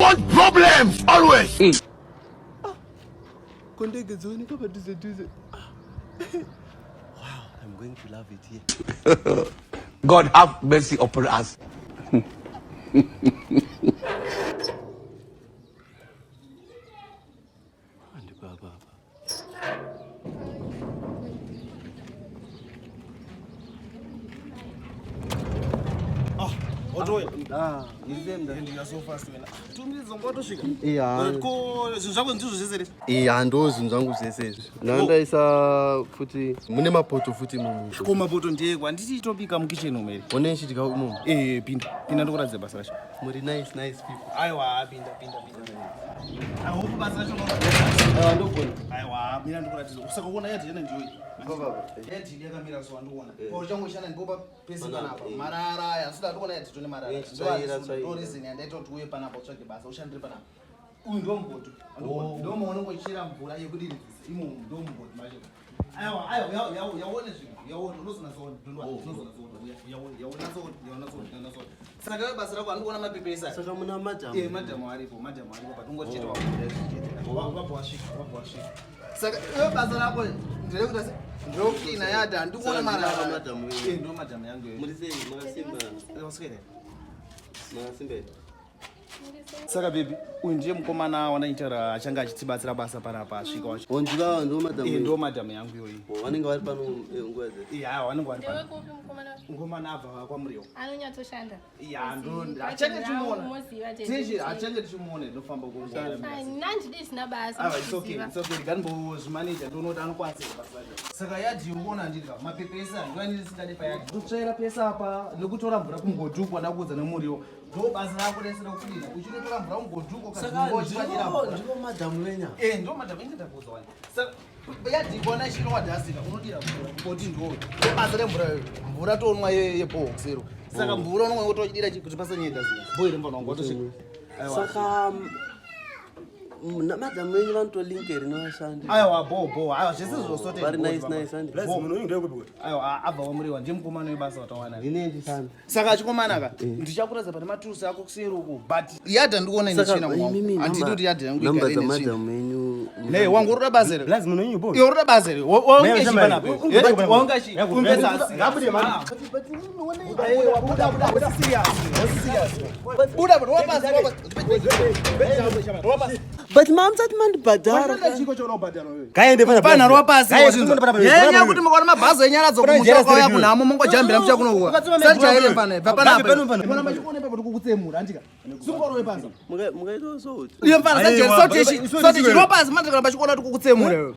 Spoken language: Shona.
want problems always. Ko ndege dzooneka padhuze dhuze. Wow, I'm going to love it here. God have mercy upon us. Andibaba. Ah, watoya. Ah, ndizemda. And you are so fast wena. 2 minutes wanga watosvika. Iya. Ko zvinhu zvako ndizvo zvese here? Iya, ndo zvinhu zvangu zvese izvi. Ndandaisa futi mune mapoto futi mumu. Ko mapoto ndeyeko, handiti itobika mukitchen umu here? One ichidya umu. Eh, pinda. Pinda ndikuratidze basa racho. Muri nice nice people. Aiwa, pinda, pinda, pinda. I hope basa racho Aiwa, ndogona. Aiwa, mira ndikuratidze. Saka kuona yadhi yana ndiyo iyi. Baba. Yadhi yakamira so andikuona. Ko uchangoshanda ndipo pese Panapa, panapa. eh. Marara aya, asida ndikuona yadhi tone marara. Eh, tsvaira, tsvaira. Ndo reason yandaita kuti uye panapa utsvage basa, ushandire panapa. Uyu ndo mugodhi. Oh. Ndo maunongochera mvura yekudiridzisa. Imomo ndo mugodhi macho. Aiwa, aiwa, yaone zvinhu. Yaone, unozonatsoona. Unozonatsoona. Yaone, yaonatsoona, yaonatsoona, yaonatsoona. Saka iwe basa rako andikuona mapepa ese aya. Saka muna madam. Eh, madhamu aripo, madhamu aripo, but ungochete wabuda chete. Wabva wasvika, wabva wasvika. Saka iwe basa rako nderekuita se nderekucleana yadhi, handikuona Saka marara. ndinava madhamu venyu. Eh, ndo madhamu yangu iyoyo. Muri sei makasimba? Waswera. Makasimba here? Saka baby, uyu ndiye mukomana wandaitaura achange achitibatsira basa panapa asvika wacho. Ondiva ndo madam. Eh, ndo madhamu yangu iyoyi. Oh, vanenge vari pano nguva dzese. Eh, haiwa, vanenge vari pano. Ndewekupi mukomana wacho? Mukomana abva kwaMuriwo. Anonyatsoshanda. Ya, ndo Moziva hachange tichimuona. Moziva Tichi hachange tichimuona ndofamba kunguva. Nandidi isina basa. Aiwa, it's okay, moziva. it's okay. Ngandibozvimaneja ndoona kuti anokwanisa here basa racho. Saka yadhi yokuona handidya mapepa ese handiwa ndisingade payadhi. Kutsvaira pese apa nekutora mvura kumugodhi uko wadakuudza nemuriwo. Ndo basa rako rese rekucleana. Uchinotora mvura kumugodhi uko Saka kazunguka uchivadira ndivo mvura. ndivo madam venya. Eh, ndo madam inge ndakuudza wani. Saka yadhi kuona ichinowa dhasika unodira mvura mugodhi ndiwo. Ndo basa remvura iyoyo. Mvura tonwa yeboho kusero. Saka mvura unonga wotoidira kuti pasanyanya dhasika. Boy remvura wangu watosvika. Aiwa. Saka madam venyu vanotolinka here nevashandi? Aiwa, bo bo. Aiwa, zvese zvosote. Vari nice nice handi. Bo. Munhu uyu ndewekupi kuti? Aiwa, abva waMuriwa, ndiye mukomana webasa watawana. Ndine ndishanda. Saka achikomana ka, ndichakuratidza pane maturusi ako kuseri uku, but yadhi handikuona ine tsvina imimi mwangu. Handidi kuti yadhi yangu namba igare ine tsvina. dzamadam venyu. Ne, wangu uri kuda basa here? Blazi munhu wenyu bo. Iwe uri kuda basa here? Waunge chi panapa? Waunge chi? Yaku- Kumbesa Yaku- asi. Ngabude mani. Buda, buda, buda, serious. Serious. Buda, buda, ropa pasi, ropa pasi. Ropa pasi. But mamusati mandibhadhara. Chiko chaunobhadhara wewe? Ngaende pana. Pana rova pasi Ngaende pana pana. Nyaya kuti mukaona mabhazi enyaradzo Kuna kumusha njera kwauya siri kunhamo mongojambira mucha kunokuwa. Ukatsoma Sajaire mabhuru. mfana, bva panapa. Ngabe pano mfana. Mwana machikuona ipapo tikukutsemura, handika. Simuka pasi. Mukaitawo so. Iye mfana Aiwa, sajaire but- sotichi, sotichi ropa pasi mandikana pachikuona tikukutsemura.